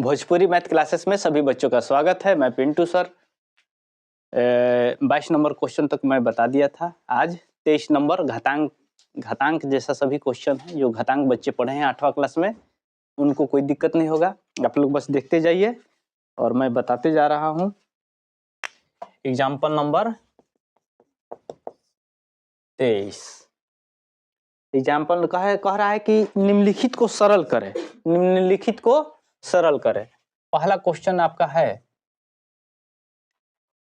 Bhojpuri math classes में सभी बच्चों का स्वागत है। मैं पिंटू सर। 22 नंबर क्वेश्चन तक मैं बता दिया था। आज 23 नंबर घातांक घातांक जैसा सभी क्वेश्चन है। जो घातांक बच्चे पढ़े हैं 8वां क्लास में, उनको कोई दिक्कत नहीं होगा। आप लोग बस देखते जाइए और मैं बताते जा रहा हूँ। एग्जाम्पल नंबर 23 एग्जाम्पल कह रहा है कि निम्नलिखित को सरल करें, निम्नलिखित को सरल करें। पहला क्वेश्चन आपका है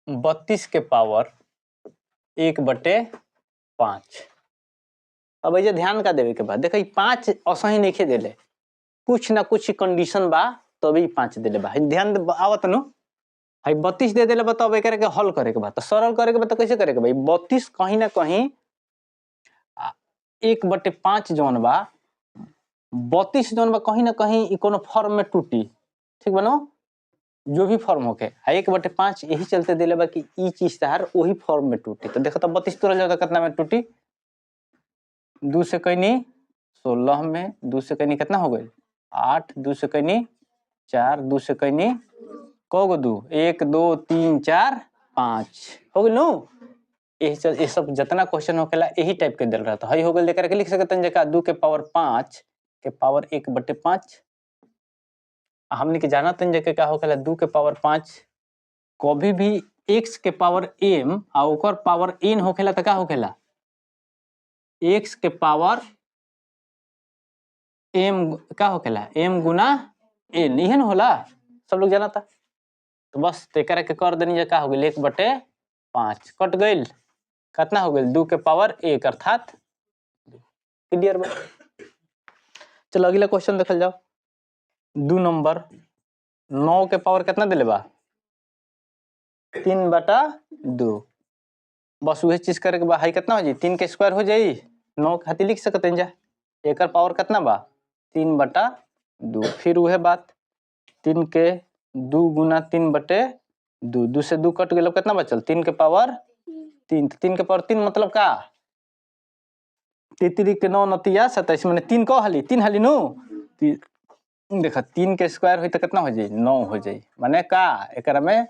32 के पावर 1/5। अब ये ध्यान का देवे के बाद देखो, 5 असही नहीं देले, कुछ ना कुछ कंडीशन बा तभी 5 देले बा। ध्यान आवत नु, हाई 32 दे देले बा तब एकरा के हल करे के बा, तो सरल करे के बा तो कैसे करे के भाई? 32 कहीं ना कहीं 1/5 जौन बा, 32 जौन बा कहीं ना कहीं कोनो फॉर्म में टूटी, ठीक बनो, जो भी फॉर्म होके 1/5 यही चलते दिले बा कि ई चीज तहार वही फॉर्म में टूटी। तो देखो तो 32 तुरल जाओ तो कितना में टूटी? 2 से कहीं 16 में, 2 से कहीं कितना हो गई 8, 2 से कहीं 4, 2 से कहीं कौ गो 2, 1 2 3 4 5 हो गई नु। यही सब जितना क्वेश्चन होकेला यही टाइप के दिल रहता है। हो गई लेकर के लिख सकते हैं जका 2 के पावर 5 के पावर 1/5। हमने के जाना तन जके का होकेला 2 के पावर 5 कभी भी x के पावर m आ ओकर पावर n होखेला त का होखेला? x के पावर m का होखेला? m गुना n, इहे न होला, सब लोग जाना था। तो बस एकरा के कर देनी का हो गेल 1/5 कट गइल, कितना हो गेल 2 के पावर 1, अर्थात क्लियर बा। चलो अगला क्वेश्चन देखल जाओ। 2 नंबर 9 के पावर कितना दिले बा? 3/2। बस वही चीज करे के बा, हाई कितना हो जाई 3 के स्क्वायर हो जाई, 9 खातिर लिख सकते हैं जा, एकर पावर कितना बा 3/2। फिर वह बात 3 के 2 गुना 3/2, 2 से 2 कट गेल, कितना बचल 3 के पावर 3, 3 के पावर 3 मतलब का 3 के 9 नतिया 27, माने 3 को हाली 3 हाली नु, देखा 3 के स्क्वायर हुई तो कितना हो जाई 9 हो जाई, माने का एकरा में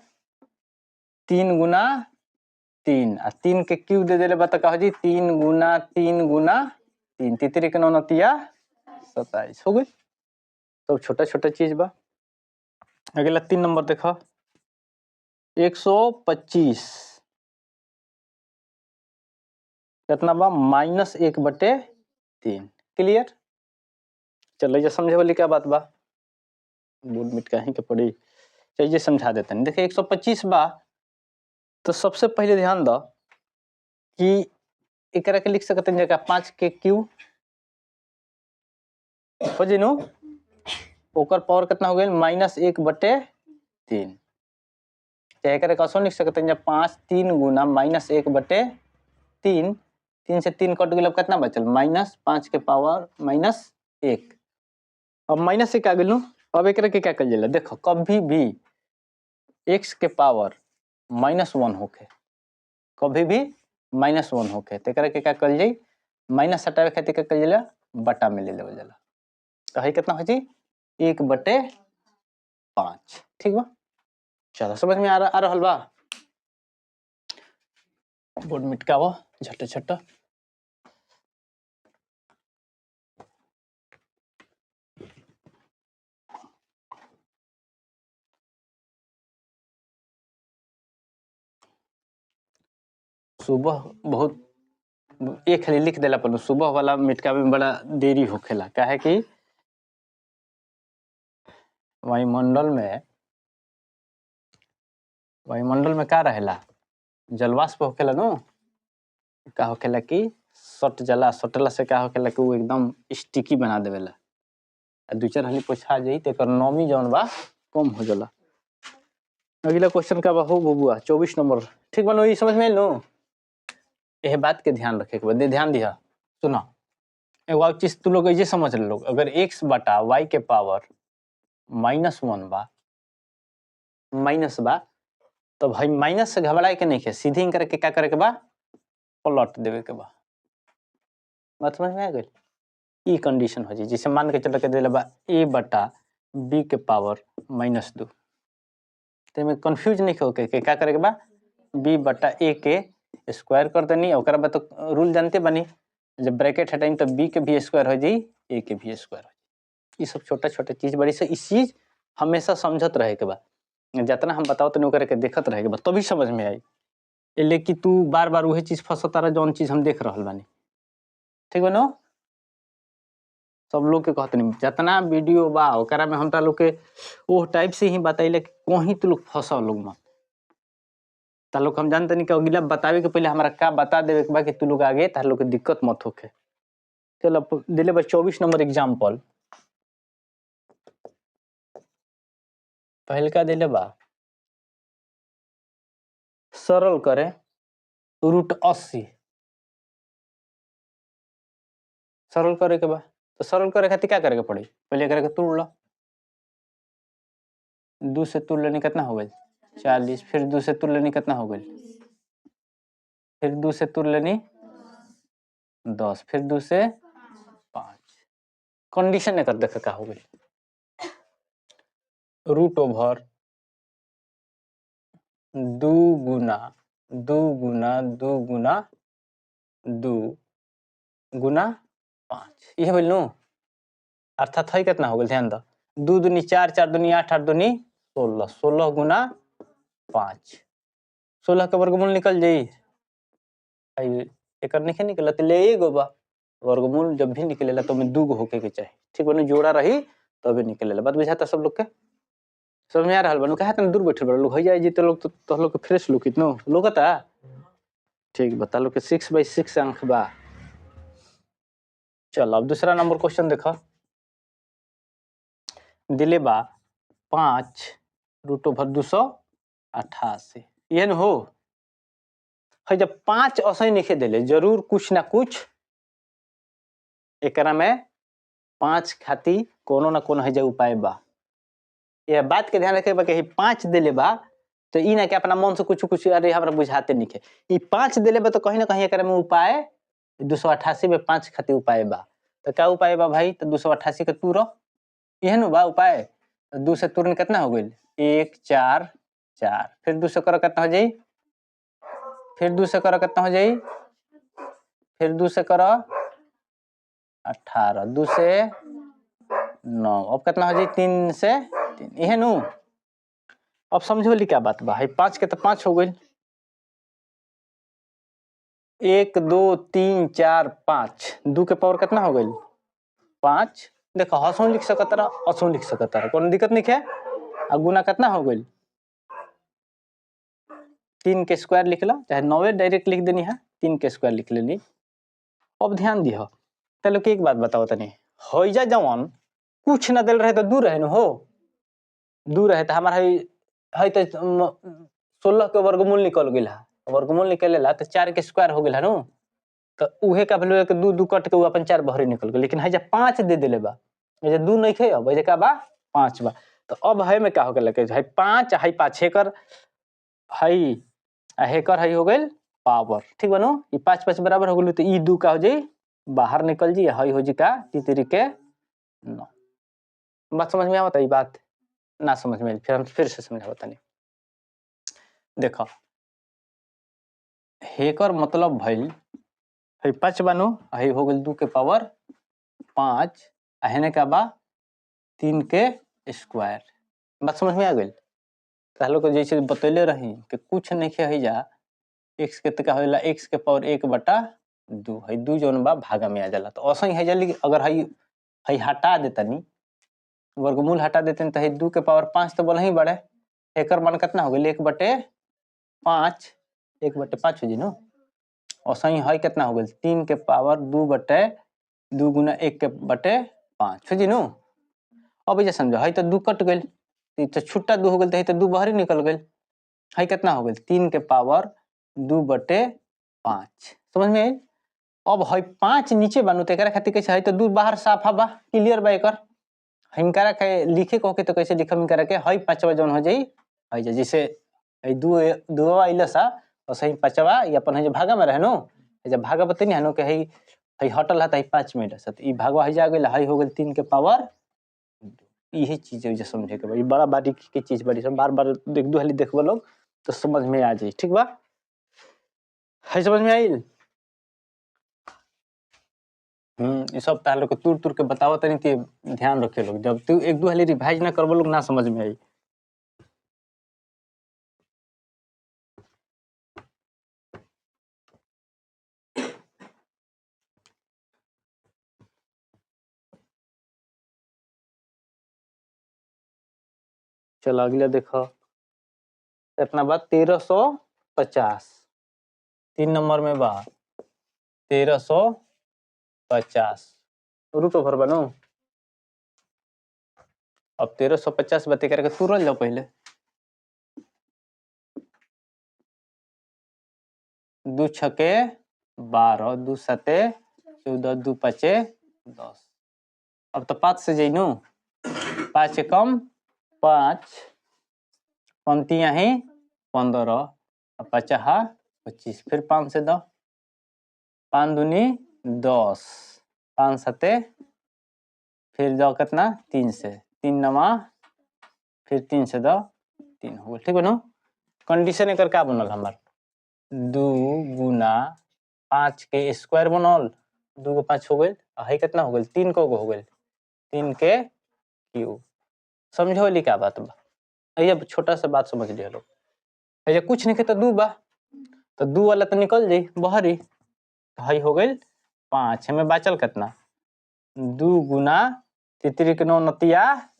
3 गुना 3 आ 3 के क्यूब दे देले बा त का हो जाई 3 गुना 3 गुना 3, 3 के 9 नतिया 27 हो गई। तो छोटा छोटा चीज बा। अगला 3 नंबर देखा 125 कितना बा -1/3। क्लियर? चलो ये समझे वाली क्या बात बा, बोर्ड मिट कहीं के पड़ी, चलिए समझा देते हैं। देखिए 125 बा तो सबसे पहले ध्यान दो कि एकरा के लिख सकते हैं जगह 5 के क्यू हो जिनु, ओकर पावर कितना हो गया -1/3। चाहे एकरा कैसो लिख सकते हैं 5 3 गुना -1/3, 3 से 3 कट गेल, कितना बचल -5 के पावर -1। अब -1 आ गेल, अब एकरा के क्या कल जाला? देखो कभी भी x के पावर -1 होके, कभी भी -1 होके तो एकरा के क्या कल जाई माइनस हटावे खातिर क्या कल जाला बटा में ले लेवल जाला, तो है कितना हो जी 1/5। ठीक बा, चलो समझ में आ रहल बा। बोर्ड मिटकावो झट झट। सुबह बहुत एक खाली लिख देला पर सुबह वाला मिटकावे में बड़ा देरी होखेला, काहे कि वायुमंडल में का रहेला जलवाष्प होखेला नु, का होखेला कि सट जाला, सटला से का होखेला कि वो एकदम स्टिकी बना देवेला, आ दू चार हाली पोछा जाई त एकर नमी जौन बा कम हो जाला। अगला क्वेश्चन का बा हो बबुआ 24 नंबर। ठीक बा नु, ई समझ में आइल नु? यह बात के ध्यान रखे के बाद ध्यान दिया। सुना एगो और चीज तू लोग ये समझ लो, अगर x बटा y के पावर -1 बा, माइनस बा, तो भाई माइनस से घबराए के नहीं है, सीधे इनकर के क्या करे के बा पलट देवे के बा। बात समझ में आ गई? ई कंडीशन हो जाए, जैसे मान के चलो के दिले बा a बटा बी के पावर माइनस दू। तो में कंफ्यूज नहीं होके के का करे के बा, बी बटा ए के स्क्वायर कर देनी। ओकरा बाद तो रूल जानते बनी, जब ब्रैकेट हटाई तो बी के भी स्क्वायर हो जाई, ए के भी स्क्वायर हो जाई। ये सब छोटा छोटा चीज बड़ी से इस चीज हमेशा समझत रहे के बा, जितना हम बताओ तनी ओकरा के देखत रहे के बा तभी समझ में आई। एले कि तू बार बार वही चीज फंसता रह जौन चीज हम देख रहल बानी, ठीक बा नो। सब लोग के कहते नहीं, जितना वीडियो बा ओकरा में हम लोग के वो टाइप से ही बताइले कि कहीं तो लोग फंसा लोग मत। ता लोग हम जानते नहीं कि अगला बतावे के पहले हमरा का बता देवे के बा कि तू लोग आगे तार लोग के दिक्कत मत होखे। चलो अब दिले बा 24 नंबर एग्जाम्पल, पहल का दिले बा सरल करे रूट 80, सरल करे के बा तो सरल करे खातिर का करे के पड़ी, पहले एकरा के तोड़ लो, 2 से तोड़ लेने कितना हो गइल 40, फिर 2 से तोड़ लेने कितना हो गइल, फिर 2 से तोड़ लेनी 10, फिर 2 से 5। कंडीशन एकर देख का हो गइल, रूट ओवर 2 गुना 2 गुना 2 गुना 2 गुना 5, यह भेल नु। अर्थात है कितना हो गइल, ध्यान दो, 2 दूनी 4, 4 दूनी 8, 8 दूनी 16, 16 गुना 5, 16 के वर्गमूल निकल जाई। एकर नहीं निकलत ले एगो बा, वर्गमूल जब भी निकलेला तो में 2 गो होके के चाही, ठीक बा, जोड़ा रही तबे निकलेला। बात बुझाता सब लोग के, समझ में आ रहल बा? काहे तनी दूर बैठल बा लोग, हो जाए जी तो लोग तो लोग के फ्रेश लोग कितनो लोकता, ठीक बता लोग के 6/6 अंक बा। चलो अब दूसरा नंबर क्वेश्चन देखो, दिले बा 5 रूट ओवर 288, ये न हो है जब 5 असही लिखे दिले जरूर कुछ ना कुछ एकरा में 5 खाती कोनो ना कोनो है जे उपाय बा। यह बात के ध्यान रखे बा कि 5 दिले बा तो ई ना कि अपना मन से कुछ कुछ अरे हमरा बुझाते नहीं, ई 5 दिले बा तो कहीं ना कहीं एकरा में उपाय 288 में 5 खाती उपाय बा। तो क्या उपाय बा भाई, तो 288 के तूरो एहन बा उपाय, तो 2 से तुरंत कितना हो गइल 1 4 4, फिर 2 से करो कितना हो जाई, फिर 2 से करो कितना हो जाई, फिर 2 से करो 18, 2 से 9, अब कितना हो जाई 3 से 3, एहन नु। अब समझो ली क्या बात बा, 5 के तो 5 हो गइल, 1 2 3 4 5, 2 के पावर कितना हो गइल 5। देखो हसों लिख सकत रह असों लिख सकत रह, कोनो दिक्कत नहीं है। आ गुना कितना हो गइल 3 के स्क्वायर लिख ला, चाहे 9 डायरेक्ट लिख देनी है, 3 के स्क्वायर लिख लेनी। अब ध्यान दिह चलो के एक बात बताओ तनी, होइजा जवन कुछ ना दिल रहे तो दूर रहे न हो, दूर रहे तो हमारा है तो 16 के वर्गमूल निकल गेल है, वर्गमूल निकलेला तो 4 के स्क्वायर हो गेल है नु, तो उहे का वैल्यू के 2 2 कट के उ अपन 4 बहरे निकल गेल। लेकिन है जे 5 दे देले बा, जे 2 नहीं खे, अब जे का बा 5 बा, तो अब है में का हो गेल है 5 है 5 हेकर है हेकर है हो गेल पावर, ठीक बा नु, ई 5 5 बराबर हो गेल तो ई 2 का हो जाई बाहर निकल जी, है हो जी का 3 के 9। बात समझ में आवत ई बात ना समझ में फिर हम फिर से समझावत तनी। देखो हेकर मतलब भइल है 5 बानो है हो गेल 2 के पावर 5 आ हेने का बा 3 के स्क्वायर। बात समझ में आ गेल? तो को जैसे बतैले रही कि कुछ नहीं है जा x के का होला x के पावर 1/2 है 2 जौन बा भागा में आ जाला, तो असही है जल्दी अगर है है हटा देतनी वर्गमूल हटा देते तो है 2 के पावर 5 तो बोल ही बढ़े, एकर मान कितना हो गेल 1/5, 1/5 हो जी नो। और सही है कितना हो गेल 3 के पावर 2/2 गुना 1/5 हो जी नो। अब जे समझो है तो 2 कट गेल, तो छुट्टा 2 हो गेल, तो 2 बाहर निकल गेल, है कितना हो गेल 3 के पावर 2/5। समझ में आयल? अब है 5 नीचे बनू तो एकरा खातिर कैसे है तो 2 बाहर साफ बा क्लियर बा, एकर हिनकरा के लिखे को के तो कैसे लिखम हिनकरा के है 5वां जौन हो जाई है जैसे है 2 2 आइल सा और सही 5वां ई अपन है जे भागा में रहे नो, जब भागा बतनी हनो के है हटल है त 5 में त ई भागवा है जा गेल है हो गेल 3 के पावर 2। यही चीज है जो समझे के बा। ई बड़ा बारीकी के चीज बड़ी सब बार बार एक दू हाली देखबो लोग तो समझ में आ जाई। ठीक बा, है समझ में आइल? ये सब तार लोग के तुर तुर के बतावत तनी ते ध्यान रखे लोग, जब तू एक दू हाली रिवाइज ना करबो लोग ना समझ में आई। चलो अगला देखो, इतना बात 1350, 3 नंबर में बा 1350 रूट ओवर बनो। अब 1350 बते करके तुरंत जाओ पहले 2 6 12, 2 7 14, 2 5 10। अब तो 5 से जइनु, 5 कम 5, पंतिया ही 15, 50 25, फिर 5 से 10, 5 दूनी 10, 5 सते फिर जाओ कितना 3 से, 3 नवा फिर 3 से 2 3 हो गया। ठीक बनो, कंडीशन एकर का बनल हमार 2 गुना 5 के स्क्वायर बनल, 2 गो 5 हो गए, है कितना हो गए 3 को हो गए, 3 के क्यूब। समझौली का बात बा, ये छोटा सा बात समझ लिया लोग। ये कुछ नहीं तो 2 बा, तो 2 वाला तो निकल जाई बहरी, तो हई हो गई 5, हमें बचल कितना 2 गुना 3 के 9 नतिया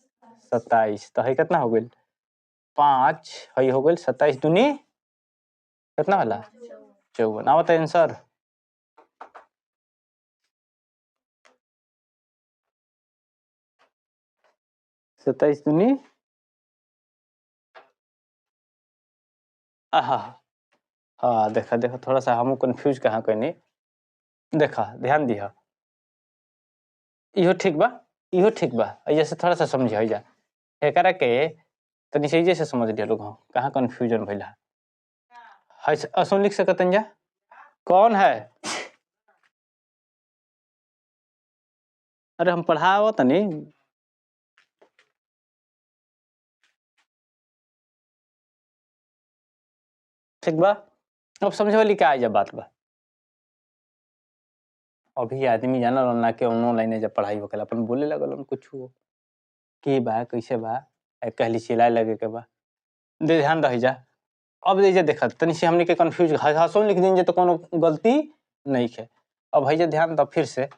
27, तो हई कितना हो गई 5, हई हो गई 27 दूनी कितना होला 54। आवत आंसर 27 दूनी, आहा हाँ देखा देखा थोड़ा सा हम कंफ्यूज कहाँ कहनी, देखा ध्यान दिया, इहो ठीक बा इहो ठीक बा, जैसे थोड़ा सा समझ जा एकरा के तनी से जैसे समझ लिया लोग कहाँ कंफ्यूजन भइला है। असुन लिख सकतन जा कौन है, अरे हम पढ़ावत तनी ठीक बा। अब समझे वाली क्या है जब बात बा, अभी आदमी जाना ना के ऑनलाइन जब पढ़ाई होखेला अपन बोले लगल कुछ के बा कैसे बा, कहली चिल्लाए लगे के बा, दे ध्यान रही जा। अब दे जा देखा तनी से हमने के कंफ्यूज हसो लिख दिन जे तो कोनो गलती नहीं है। अब है ध्यान दो फिर से,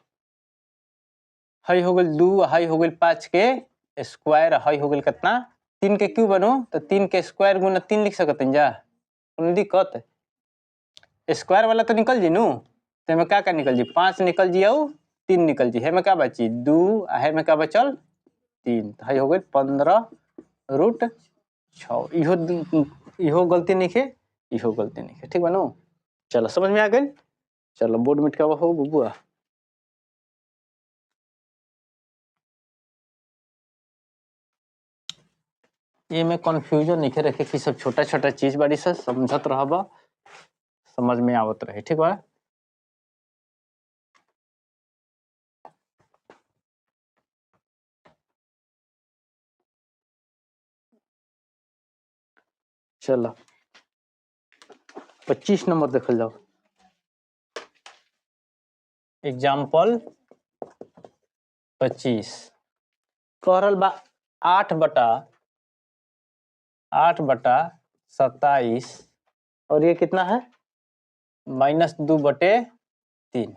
हई हो गइल 2, हई हो गइल 5 के स्क्वायर, हई हो गइल कितना 3 के क्यूब बनो, तो 3 के स्क्वायर गुना 3 लिख सकते जा, कोनो दिक्कत स्क्वायर वाला तो निकल जी नू, तो में का का निकल जी 5 निकल जी और 3 निकल जी, है में का बची 2, है में का बचल 3, तो हई हो गइल 15 रूट 6। इहो इहो गलती नहीं है, इहो गलती नहीं है, ठीक बनो। चलो समझ में आ गइल, चलो बोर्ड मिटका हो बबुआ। ये में कंफ्यूजन नहीं रखे कि सब छोटा छोटा चीज बाड़ी से समझत रहबा, समझ में आवत रहे, ठीक बा। चलो 25 नंबर देखल जाओ, एग्जाम्पल 25 कह रहल बा 8/27 और ये कितना है -2/3।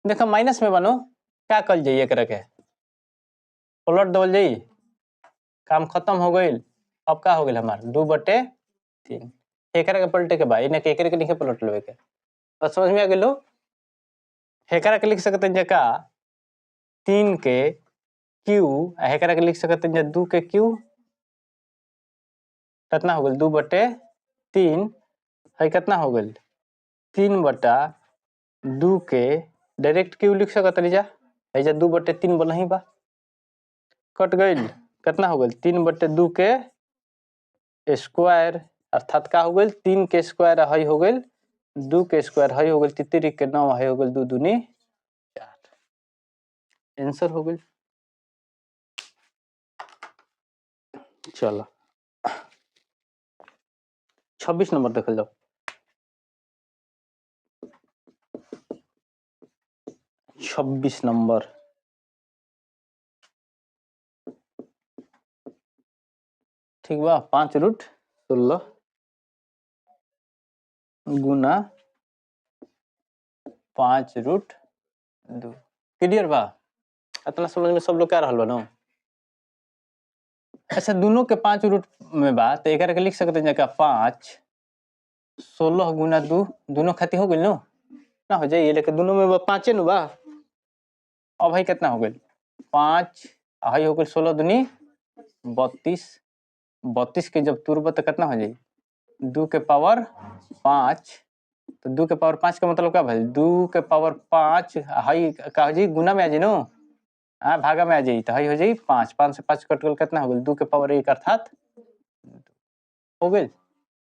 देखो माइनस में बनो क्या कल जाइए एकरा के पलट दल जाई, काम खत्म हो गई। अब का हो गई हमार 2/3, एकरा के पलटे के बा इने के एकरे के लिखे पलट लेवे के, बस समझ में आ गेलो। एकरा के लिख सकते हैं का 3 के क्यू, एकरा के लिख सकते हैं 2 के क्यू, कितना हो गल 2/3, है कितना हो गल 3/2 के डायरेक्ट क्यू लिख सकत रही जा, है जा 2/3 बोल ही बा, कट गइल, कितना हो गल 3/2 के स्क्वायर, अर्थात का हो गइल 3 के स्क्वायर, हई हो गइल 2 के स्क्वायर, हई हो गइल 3 के 9, हई हो गइल 2 दूनी 4, आंसर हो गइल। चलो 26 नंबर देखल जाओ। 26 नंबर ठीक बा, 5√16 गुना 5√2। क्लियर बा? इतना समझ में सब लोग क्या रहल बा ना? अच्छा दोनों के 5 रूट में बा तो एकरा के लिख सकते हैं का 5 16 गुना 2 दोनों खाती हो गइल नो ना हो जाई, लेकिन दोनों में 5 नु बा। अब भाई कितना हो गइल 5, हाई हो गइल 16 दूनी 32, 32 के जब तुरब तो कितना हो जाई 2 के पावर 5, तो 2 के पावर 5 का मतलब क्या भाई 2 के पावर 5 हाई का हो जाई गुना में आ जाई नो, हाँ भागा में आ जाई तो हाई हो जाई 5, 5 से 5 कट गल कितना हो गइल 2 के पावर 1 अर्थात हो गइल।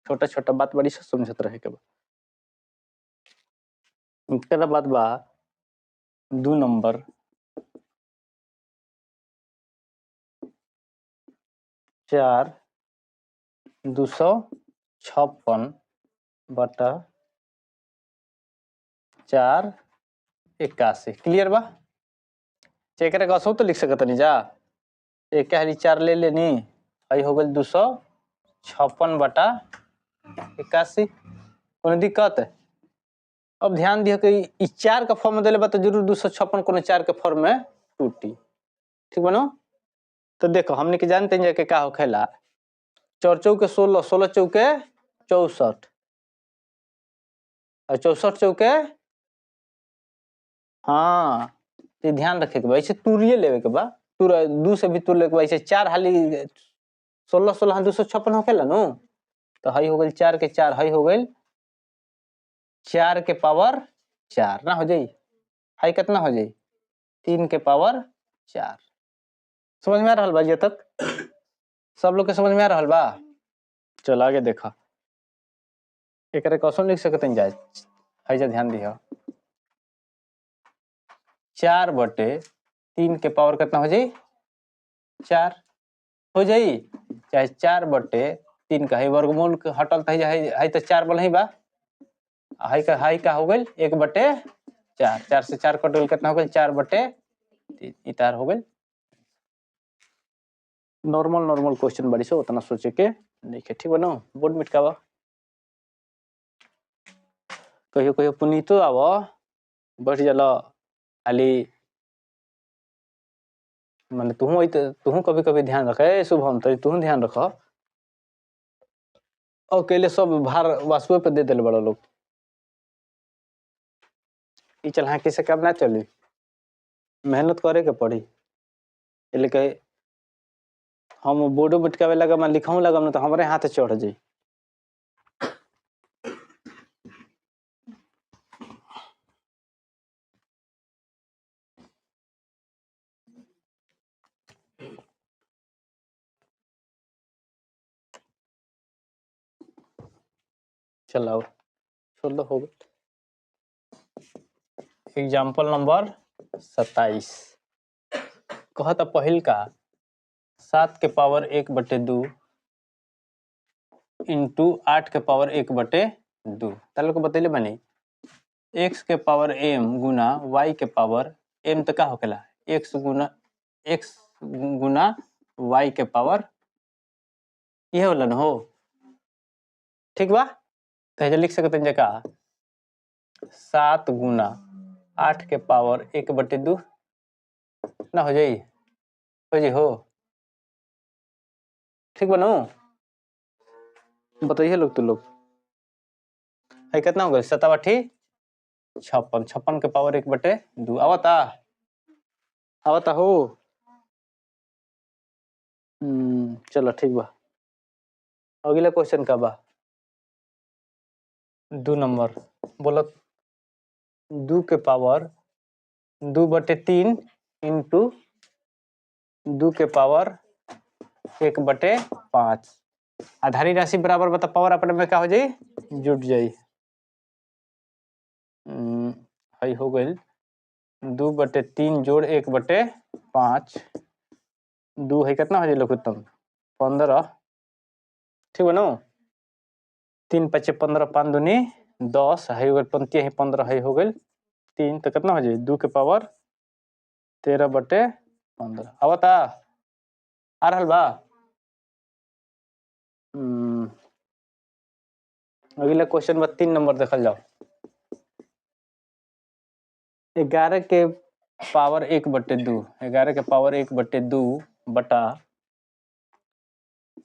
छोटा छोटा बात बड़ी से समझत रहे के बा। इनकरा बात बा 2 नंबर 4 256 बटा 4 81। क्लियर बा? एकरा कसो तो लिख सकत नहीं जा, एक हाली 4 ले लेनी हई हो गइल 256 बटा 81। कोनो दिक्कत? अब ध्यान दियो कि इ 4 का फॉर्म में देले बा तो जरूर 256 कोनो 4 के फॉर्म में टूटी, ठीक बनो? तो देखो हमने के जानते हैं के का होखेला, 4 चौके 16, 16 चौके 64 और 64 चौके, हाँ तो ध्यान रखे के बा, ऐसे तुरिये लेवे के बा, तुर 2 से भी तुर लेवे के बा, ऐसे 4 हाली 16 16 256 होखेला नु, तो हई हो गइल 4 के 4, हई हो गइल 4 के पावर 4 ना हो जाई, हई कितना हो जाई 3 के पावर 4। समझ में आ रहल बा ये तक? सब लोग के समझ में आ रहल बा? चल आगे देखा, एकरा क्वेश्चन लिख सकते हैं जाए, हई जा ध्यान दियो 4 बटे 3 के पावर कितना हो जाई 4 हो जाई, चाहे 4 बटे 3 का हई वर्गमूल हटल त हई तो 4 बल ही बा, हई का हो गइल 1 बटे 4, 4 से 4 कट गइल कितना हो गइल 4 बटे 3, इतार हो गइल। नॉर्मल नॉर्मल क्वेश्चन बड़ी सो उतना सोचे के नहीं, ठीक बनो? बोर्ड मिटकावा कहियो कहियो पुनीतो आवा बैठ जाला खाली, माने तुहू तुहू कभी कभी ध्यान रखे शुभम, तो तुहू ध्यान रख, अकेले सब भार वासुए पे दे दिल बड़ा लोग, ई चल हाँ किसे काम ना चली, मेहनत करे के पड़ी, लेके हम बोर्डो बिटकावे लगा मैं लिखाऊं लगा ना तो हमारे हाथ चढ़ जाई। चलो छोड़ दो, हो गए। एग्जाम्पल नंबर 27 कहता पहिल का 7 के पावर 1/2 इंटू 8 के पावर 1/2। ताले को बतैले बनी x के पावर m गुना y के पावर m तो का होखेला x गुना y के पावर ये होला न हो, ठीक बा? तो लिख सकते हैं का 7 गुना 8 के पावर 1/2 ना हो जाई, हो जाई हो, ठीक बनो? बताइए लोग तो लोग है कितना हो गया 7 8 56, 56 के पावर 1/2 आवता आवता हो। चलो ठीक बा। अगला क्वेश्चन का बा 2 नंबर बोलो 2 के पावर 2/3 इंटू 2 के पावर 1/5। आधारी राशि बराबर बता पावर अपने में क्या हो जाई जुट जाई, हई हो गइल 2/3 जोड़ 1/5, 2 है कितना हो जाई लघुत्तम 15, ठीक बा नु। 3 5 15, 5 दूनी 10, है हो गइल 35, 15 है हो गइल 3, तो कितना हो जाई 2 के पावर 13 बटे 15। आवता आ रहल बा। अगला क्वेश्चन बा 3 नंबर देखल जाओ। 11 के पावर 1/2, 11 के पावर 1/2 बटा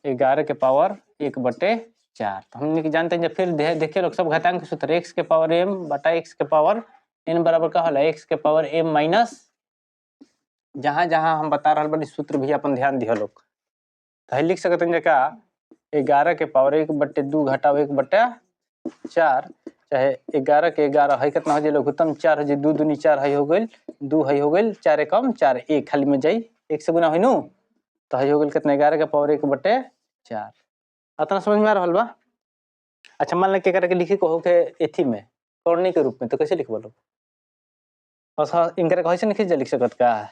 11 के पावर 1/4। तो हमने के जानते हैं फिर देखिए लोग सब घातांक सूत्र x के पावर m बटा x के पावर n बराबर का होला x के पावर m minus, जहां जहां हम बता रहल बानी सूत्र भी अपन ध्यान दिह लोग। तो लिख सकते हैं का 11 के पावर 1/2 घटाओ 1/4, चाहे 11 के 11 है कितना हो जाए लघुत्तम 4 हो जाए, 2 दूनी 4 है हो गइल, 2 है हो गइल, 4 एकम 4, 1 खाली में जाई 1 से गुना होई नु, तो है हो गइल कितना 11 के पावर 1/4। अतना समझ में आ रहल बा। अच्छा मान ले के एकरा के लिखे को होके एथी में करणी के रूप में, तो कैसे लिखबो लोग? बस हाँ, इनकरा कैसे लिखे जा लिख सकत का?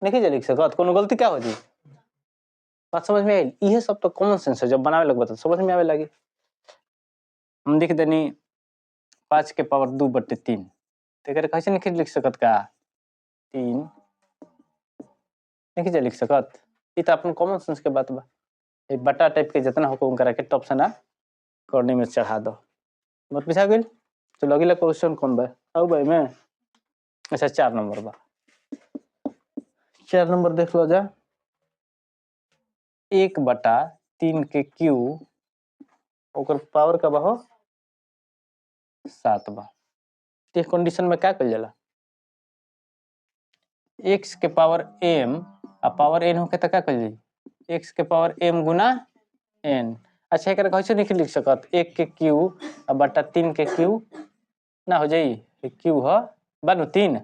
नहीं जा लिख सकत, कोनो गलती क्या हो जी? बात समझ में आई? इहे सब तो कॉमन सेंस है, जब बनावे लगबा तो समझ में आवे लगी। हम लिख देनी 5 के पावर 2/3, तो एकरा कैसे नहीं लिख सकत का? 3 नहीं जा लिख सकत। ई तो अपन कॉमन सेंस के बात बा। ए बटा टाइप के जितना हो उनकरा के टॉप से ना करने में चढ़ा दो। मत पिछा गेल। चलो अगला क्वेश्चन कौन बा? आउ भाई में अच्छा 4 नंबर बा। 4 नंबर देख लो जा। 1/3 के क्यू ओकर पावर का बा हो 7 बा। इस कंडीशन में क्या कइल जाला? x के पावर m आ पावर n होके त का कइल जाई? x के पावर m गुना n। अच्छा एकरा कैसे नहीं लिख सकत? 1 के क्यू आ बटा 3 के क्यू ना हो जाई, क्यू ह बानू 3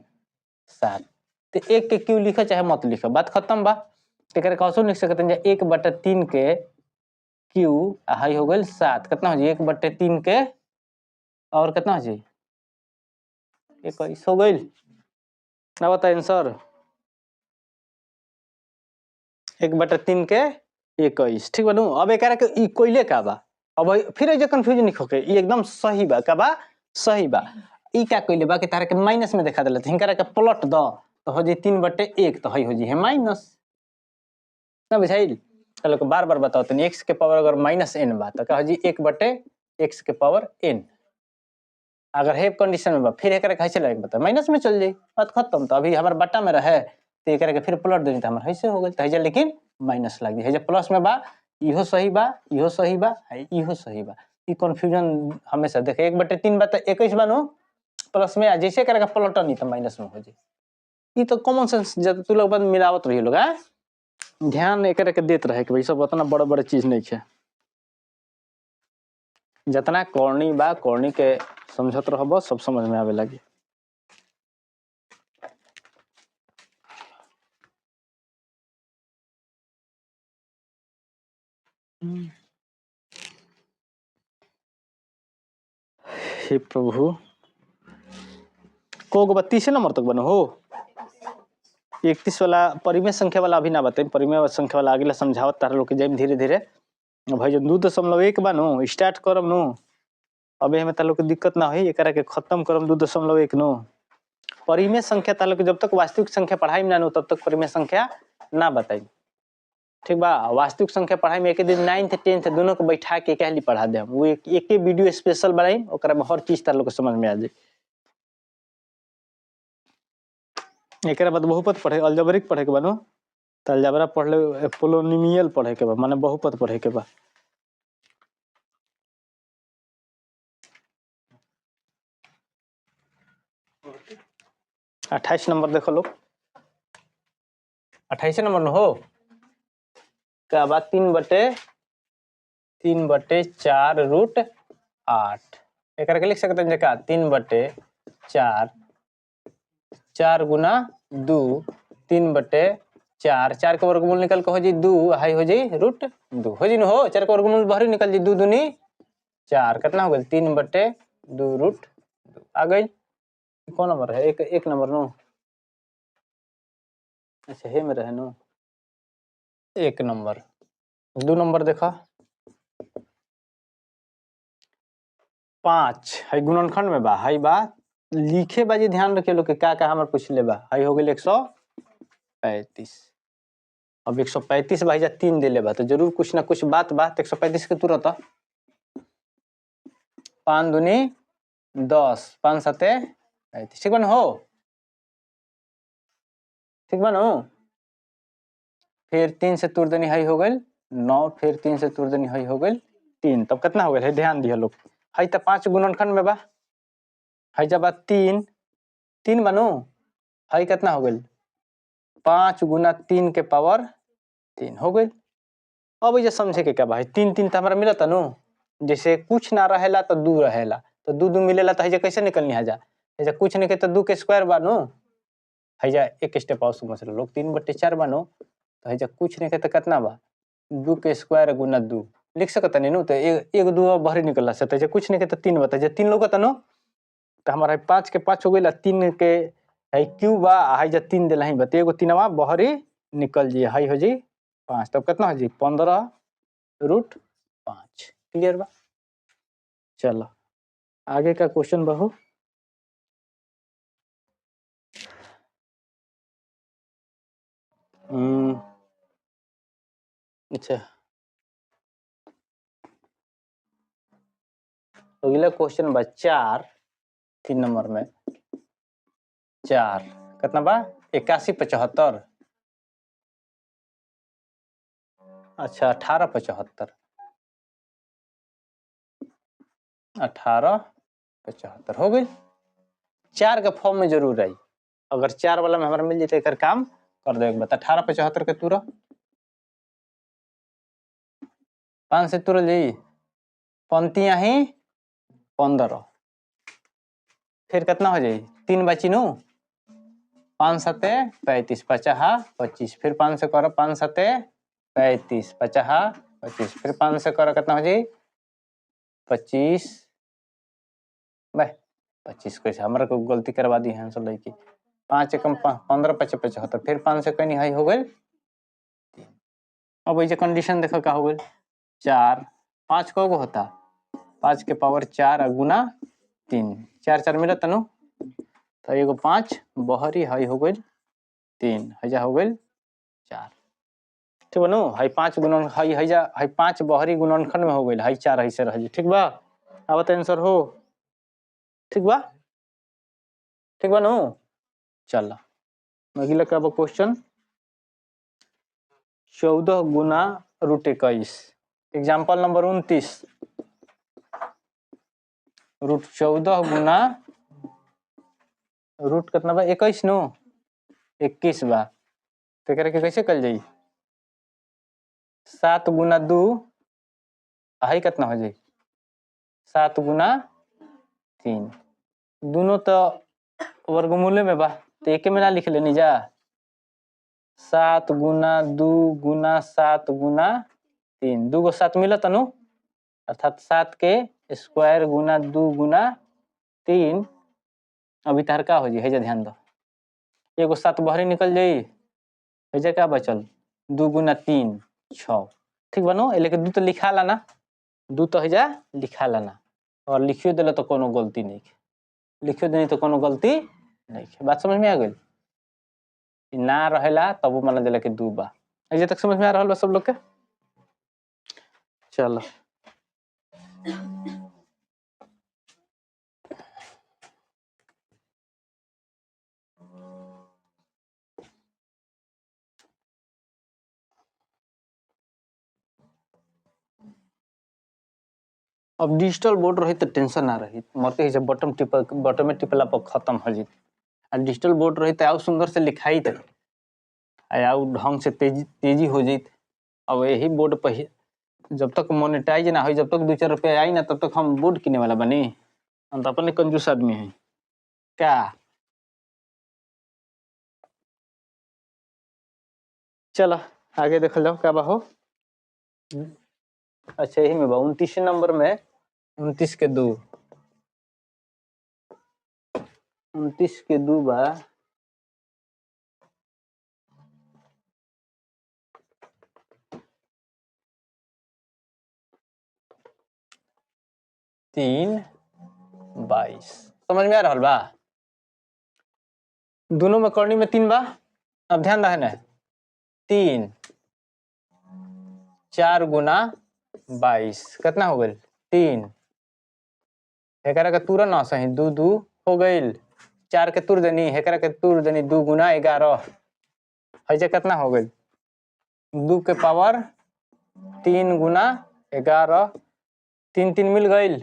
7। तो 1 के क्यू लिख चाहे मत लिख, बात खत्म बा। एकरा कैसे लिख सकत हैं? 1/3 के क्यू आ हाई हो गइल 7, कितना हो जाई 1/3 के और कितना हो जाई 21 हो गइल। ना बता आंसर 1/3 के 21, ठीक बनू। अब एकरा के ई कोइले का बा, अब फिर जे कंफ्यूजन नहीं होके, ई एकदम सही बा, का बा सही बा। ई का कोइले बा कि तारा के माइनस में दिखा देला, हिनकरा के प्लॉट द तो हो जाई 3/1, तो हई हो जाई है माइनस ना बुझाइल। चलो बार बार बताओ तनी, x के पावर अगर माइनस n बा तो का हो जाई 1/x के पावर n। अगर हे कंडीशन में बा फिर एकरा कैसे लगे बता, माइनस में चल जाई, बात खत्म। तो अभी हमर बटा में रहे तो एकरा के फिर प्लॉट देनी त हमर ऐसे हो गेल, त हैजा लेकिन माइनस लाग जाई। हैजा प्लस में बा, इहो सही बा, इहो सही बा, इहो सही बा। ई कंफ्यूजन हमेशा देखे 1/3 बा त 21 बा नु प्लस में, आ जैसे एकरा के प्लॉट नहीं त माइनस में हो जाई। ई तो कॉमन सेंस जब तू लोग बाद मिलावत रही लोग, ध्यान एकरा के देत रहे कि भाई सब उतना बड़ा बड़ा चीज नहीं है। जितना करनी बा करनी के समझत रहबो सब समझ में आवे लगी। हे प्रभु, को 32 नंबर तक बनो हो। 31 वाला परिमेय संख्या वाला अभी ना बताई, परिमेय संख्या वाला अगला समझावत तारा लोग के जाइम धीरे धीरे। भाई जब 2.1 बा नु स्टार्ट करब नु, अबे हमें तार लोग के दिक्कत ना होई, एकरा के खत्म करब 2.1 नु। परिमेय संख्या तार लोग के जब तक वास्तविक संख्या पढ़ाई ना नु तब तक परिमेय संख्या ना बताई, ठीक बा। वास्तविक संख्या पढ़ाई में एक दिन 9th 10th दोनों के बैठा के कहली पढ़ा दे, वो एक वीडियो स्पेशल बनाई, ओकरा में हर चीज तार लोग के समझ में आ जाई। एकरा बाद बहुपद पढ़े, अलजेब्रिक पढ़े के बा नु, त अलजेब्रा पढ़ ले, पोलिनोमियल पढ़े के बा, माने बहुपद पढ़े के बा। 28 नंबर देखो लोग, 28 नंबर न हो क्या बात, 3/4 रूट 8। एकरा के लिख सकते हैं का 3/4, 4 गुना 2, 3/4, 4 के वर्गमूल निकल के हो जी 2, हाई हो जी रूट 2 हो जी न हो, 4 के वर्गमूल बाहर निकल जी 2 दूनी 4, कितना हो गई 3/2 रूट 2 आ गई। कौन नंबर है, एक एक नंबर नो, अच्छा हे में रहे नो, एक नंबर दो नंबर देखा 5 है गुणनखंड में बा, है बा लिखे बाजी ध्यान रखे लोग के का का हमर पूछ ले बा, है हो गेल 135। अब 135 भाई जा 3 देले बा तो जरूर कुछ ना कुछ बात बा, तो 135 के तुरंत 5 दूनी 10, 5 7 35, ठीक बन हो, ठीक बन हो। फिर 3 से तुर देनी है हो गई 9, फिर 3 से तुर देनी है हो गई 3, तब कितना हो गया है ध्यान दिया लोग, है तो 5 गुणनखंड में बा, है जब बा 3 3 बनो, है कितना हो गई 5 गुना 3 के पावर 3 हो गई। अब ये समझे के क्या भाई 3 3 तो हमारा मिलता नो, जैसे कुछ ना रहेला तो 2 रहेला, तो 2 2 मिलेला तो है कैसे निकलनी है जा, जैसे कुछ नहीं के तो 2 के स्क्वायर बानो, है जा एक स्टेप और समझ लो लोग 3/4 बानो, तो है जा कुछ नहीं के तो कितना बा 2 के स्क्वायर गुना 2 लिख सकता नहीं नो, तो एक 2 बाहर निकलला से, तो कुछ नहीं के तो 3 बता, जे 3 लोग नो तो हमारा 5 के 5 हो गई, 3 के है क्यू बा है जा 3 दिला ही बा, तो एगो 3 बहरी निकल जी है हो जी 5, तब कितना हो जी 15√5। क्लियर बा। चलो आगे का क्वेश्चन बहु, अच्छा अगला क्वेश्चन बा 4 3 नंबर में 4 कितना बा 81 75, अच्छा 18 75, 18 75 हो गई। 4 के फॉर्म में जरूर आई, अगर 4 वाला में हमारा मिल जाए तो काम कर दे। बता 18 75 के तुरा 5 से तुरल जी पंतिया ही 15, फिर कितना हो जाए 3 बची नो, 5 7 35 50 25, फिर 5 से करो 5 7 35 50 25, फिर 5 से करो कितना हो जाए 25 भाई 25 कैसे हमारा को गलती करवा दी है सब लड़की, 5 एकम 15 5 75, फिर 5 से कहीं हाई हो गई 3। अब ये कंडीशन देखो क्या हो गई 4 5 को होता 5 के पावर 4 गुना 3, 4 4 मिला तनु, तो एगो 5 बहरी हाई हो गई 3, हैजा हो गई 4, ठीक बनो, हाई 5 गुणन हाई हैजा हाई 5 बहरी गुणनखंड में हो गई, हाई 4 ऐसे रह, ठीक बा। अब तो आंसर हो, ठीक बा, ठीक बा नो। चल अगला का क्वेश्चन 14 गुना √21, एग्जाम्पल नंबर 29, √14 गुना रूट कितना बा 21 नो 21 बा, तो के कैसे कल जाई 7 गुना 2 आई कितना हो जाई 7 गुना 3, दोनों तो वर्गमूल में बा, तो एक में ना लिख लेनी जा, 7 गुना 2 गुना 7 गुना 3, 2 गो 7 मिलत नु, अर्थात 7 के स्क्वायर गुना 2 गुना 3। अभी तार का हो जी है जा ध्यान दो, एगो 7 बहरी निकल जाई, है क्या बचल 2 गुना 3 6, ठीक बनो, लेकिन 2 तो लिखा लाना, 2 तो है जा लिखा लाना, और लिखियो दिल तो कोनो गलती नहीं, लिखियो देनी तो कोनो गलती नहीं। बात समझ में आ गई, ना रहेला तब वो माना दिला के 2 बा, ऐसे तक समझ में आ रहा बा सब लोग के। चलो अब डिजिटल बोर्ड रही तो टेंशन ना रही, मरते ही जब बटन टिप बटन में टिपला पर खत्म हो जी, आ डिजिटल बोर्ड रही तो आउ सुंदर से लिखाई तो आउ ढंग से तेजी तेजी हो जी। अब यही बोर्ड पर जब तक मोनेटाइज ना हो, जब तक 2-4 रुपया आई ना, तब तक हम बोर्ड किने वाला बनी, हम तो अपने कंजूस आदमी है क्या। चलो आगे देख लो क्या बा हो। अच्छा यही में बा 29 नंबर में 29 के 2, 29 के 2 बा, 3 22। समझ में आ रहा बा? दोनों में करनी में 3 बा। अब ध्यान रहे ना, 3 4 गुना 22 कितना हो गई? 3। एकरा के तुरंत ना सही 2 2 हो गई, 4 के तुर देनी, एकरा के तुर देनी 2 गुना 11 ऐसे कितना हो गई? 2 के पावर 3 गुना 11, 3 3 मिल गई,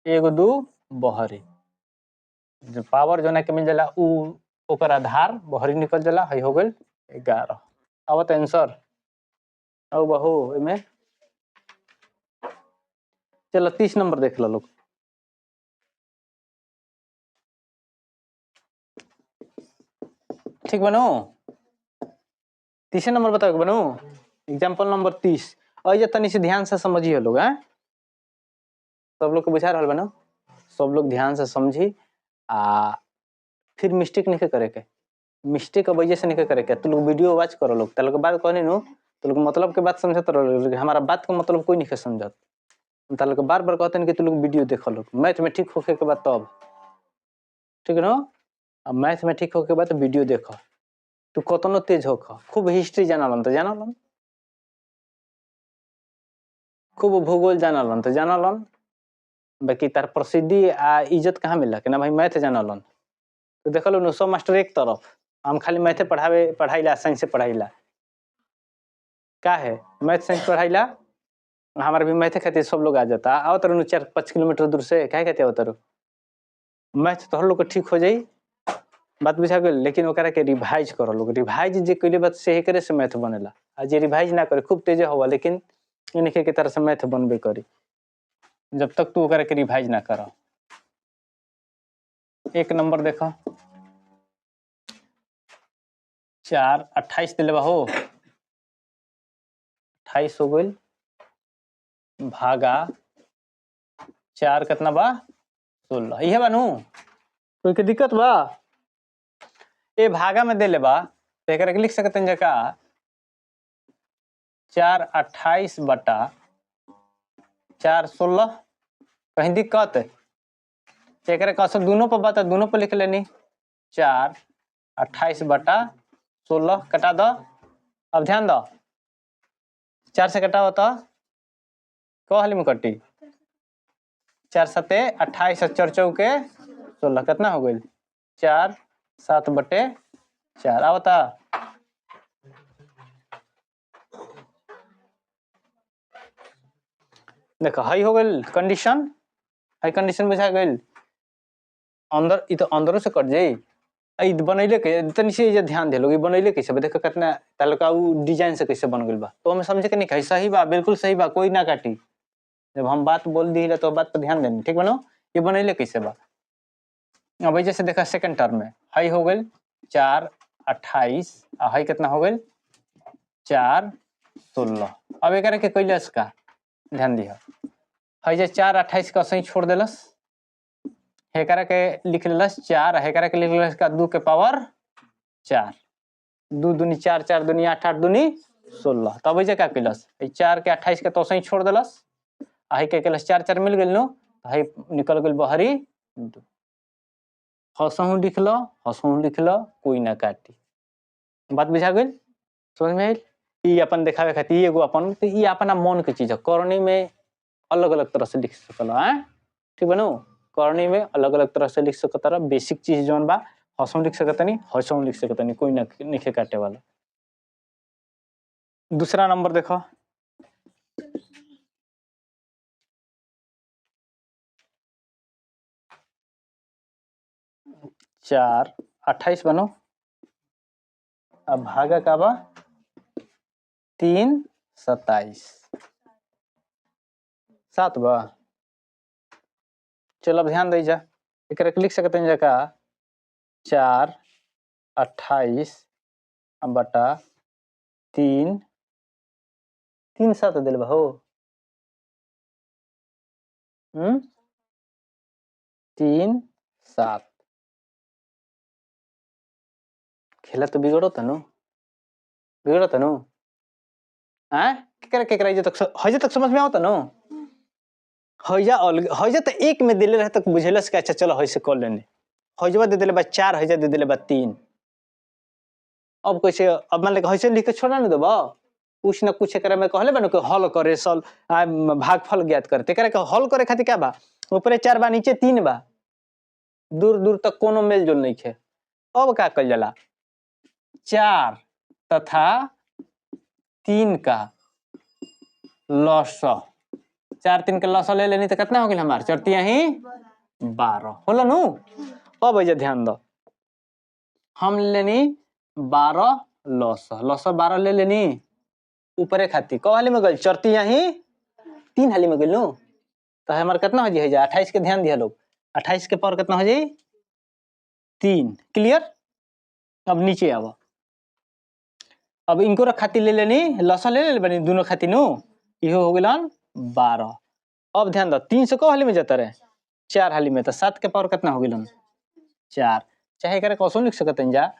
1 2 बहरी। जो पावर जो ना के मिल जाला उ ओकर आधार बहरी निकल जाला, हई हो गई 11। अब तो आंसर अब बहु एमे चलो 30 नंबर देख लो लोग। ठीक बनो? 30 नंबर बताओ बनो, एग्जाम्पल नंबर 30। और ये तनी से ध्यान से समझिए लोग, हैं सब लोग के बुझा रहा बनो? सब लोग ध्यान से समझी आ फिर मिस्टेक नहीं करे के, मिस्टेक अब वजह से नहीं करे के। तो लोग वीडियो वॉच करो लोग, तो लोग बात कहनी नु तो लोग मतलब के बात समझत रहो, हमारा बात का मतलब कोई नहीं समझत। तो लोग बार बार कहते हैं कि तू लोग वीडियो देखो लोग, मैथ में ठीक होके के बाद तब ठीक है ना। अब मैथ में ठीक होके के बाद वीडियो देखो, तू कतनो तेज होख, खूब हिस्ट्री जानलन तो जानलन, खूब भूगोल जानलन तो जानलन, बाकी तार प्रसिद्धि आ इज्जत कहाँ मिला कि ना भाई मैथ जानलन। तो देखल नु सब मास्टर एक तरफ, हम खाली मैथे पढ़ावे पढ़ाइला, साइंस पढ़ाइला, का है मैथ साइंस पढ़ाइला, हमारे भी मैथे खातिर सब लोग आ जाता। आओ तरु 4-5 किलोमीटर दूर से काहे खातिर आओ तरु? मैथ तो हर लोग के ठीक हो जाई, बात बुझा गेल, लेकिन ओकरा के रिवाइज करो लोग। रिवाइज जे कइले बात से करे से मैथ बनेला, आ जे रिवाइज ना करे खूब तेज होवा, लेकिन इनके के तरह से मैथ बनबे करी जब तक तू ओकरा के रिवाइज ना करो। 1 नंबर देखो, 4 28 दिले हो, 28 हो गइल भागा 4 कितना बा? 16। इहे बा नु, कोई के दिक्कत बा? ए भागा में देले बा तो एकरा के लिख सकत हन जका 4 28 बटा 4 16। कहीं दिक्कत? एकरा का सब दोनों पर बात है, दोनों पर लिख लेनी 4 28 बटा 16 कटा दो। अब ध्यान दो, 4 से कटा होता कहली में कटी, 4 7 28 4 चौके 16 कितना हो गई? 4 7 बटे 4। अब बता देखो हाई हो गई कंडीशन, हाई कंडीशन बुझा गई। अंदर इ तो अंदरों से कट जाई, ई बनैले के तनी से जे ध्यान देलो, ई बनैले कैसे देखो कितना तालका उ डिजाइन से कैसे बन गेल बा, तो हमें समझे के नहीं है सही बा, बिल्कुल सही बा, कोई ना काटी। जब हम बात बोल दी तो बात पर ध्यान देनी, ठीक बनो? ये बनैले कैसे बा। अब जैसे देखा सेकंड टर्म में हाई हो गई 4 28 आ हाई कितना हो गई? 4 16। अब एकरा के कैलस का ध्यान दिह, हाई जे 4 28 का सही छोड़ देलस, हेकरा के लिख लेलस 4, हेकरा के लिख लेलस का 2 के पावर 4, 2 दूनी 4, 4 दूनी 8, 8 दूनी 16। तब जे का कैलस 4 के 28 के तो सही छोड़ देलस, आ हाई के कैलस 4 4 मिल गेल नो, हाई निकल गेल बहरी 2। हसहु लिख लो, हसहु लिख लो, कोई ना काटी। बात बुझा गेल? समझ में आयल? ई अपन देखावे खातिर एगो अपन तो ई अपना मन के चीज है। करनी में अलग अलग तरह से लिख सकल है, ठीक बनो? करनी में अलग अलग तरह से लिख सकत रह, बेसिक चीज जोन बा हसहु लिख सकतनी, हसहु लिख सकतनी, कोई ना निखे काटे वाला। दूसरा नंबर देखो, 4 28 बनो, अब भागा का बा 3 27 7 बा। चलो अब ध्यान दे जा, एकरा के लिख सकते हैं जका 4 28 बटा 3 3 7 दिल बा हो, 3 7। खेला तो बिगड़ो तनु, बिगड़ो तनु। हैं केकरा केकरा जे तक हइजे तक समझ में आवता नु? हइजा अलग हइजा तो एक में दिले रहे तक बुझेलस कि अच्छा चलो हइसे कर लेने। हइजवा दे देले बा 4, हइजा दे देले बा 3। अब कैसे, अब मान ले हइसे लिख के छोड़ा न देबो, कुछ न कुछ एकरा में कहले बा न कि हल करे सल भागफल ज्ञात करे। एकरा के हल करे खातिर का बा, ऊपरे 4 बा नीचे 3 बा, दूर दूर तक कोनो मेल जोल नहीं है। अब का कइल जाला, 4 तथा 3 का लस, 4 3 के लस ले लेनी तो कितना हो गेल हमार, 4 3 ही 12 होला नु। अब एजे ध्यान दो, हम लेनी 12 लस, लस 12 ले लेनी ऊपरे खाती क हाली में गइल, 4 3 ही 3 हाली में गइल नु, तो हमार कितना हो जाई, 28 के ध्यान दिया लोग, 28 के पावर कितना हो जाई 3। क्लियर। अब नीचे आवो, अब इनको खातिर ले लेनी लस ले ले बनी दोनों खातिर नु, इहो हो गेलन 12। अब ध्यान दो 3 से क हाली में जाता रहे, 4 हाली में, तो 7 के पावर कितना हो गेलन 4। चाहे एकरा कैसो लिख सकत हन जा,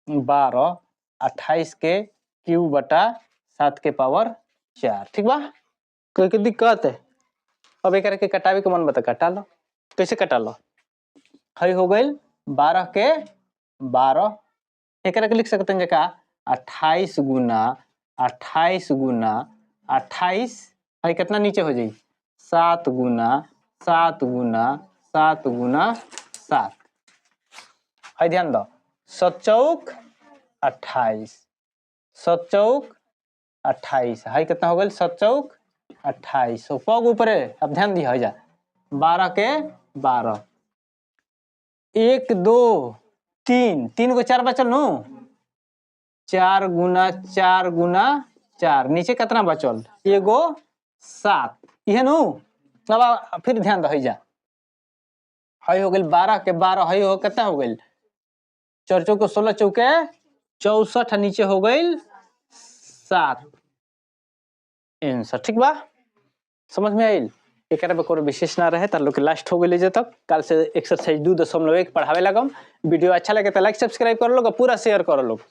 12 28 के क्यू बटा 7 के पावर 4। ठीक बा, कोई के दिक्कत है? अब एकरा के कटावे के मन बता कटा लो, कैसे कटा लो, हई हो गइल 12 के 12, एकरा के लिख सकत हन जा का 28 गुना 28 गुना 28, हई कितना नीचे हो जाई 7 गुना 7 गुना 7 गुना 7। हई ध्यान दो, 7 चौक 28, 7 चौक 28, हई कितना हो गइल 7 चौक 28। पग ऊपरे, अब ध्यान दी हई जा 12 के 12, 1 2 3, 3 को 4 बचल नु, 4 गुना 4 गुना 4, नीचे कितना बचल एगो 7, इहे नु। अब फिर ध्यान दो हई जा, हई हो गेल 12 के 12, हई हो कितना हो गेल 4 चौके 16 चौके 64, नीचे हो गइल 7 आंसर। ठीक बा, समझ में आइल? एकरा में कोनो विशेष ना रहे, तार लोग के लास्ट हो गेल जे तक। काल से एक्सरसाइज 2.1 पढ़ावे लगम। वीडियो अच्छा लगे तो लाइक सब्सक्राइब कर लोग, पूरा शेयर कर लोग।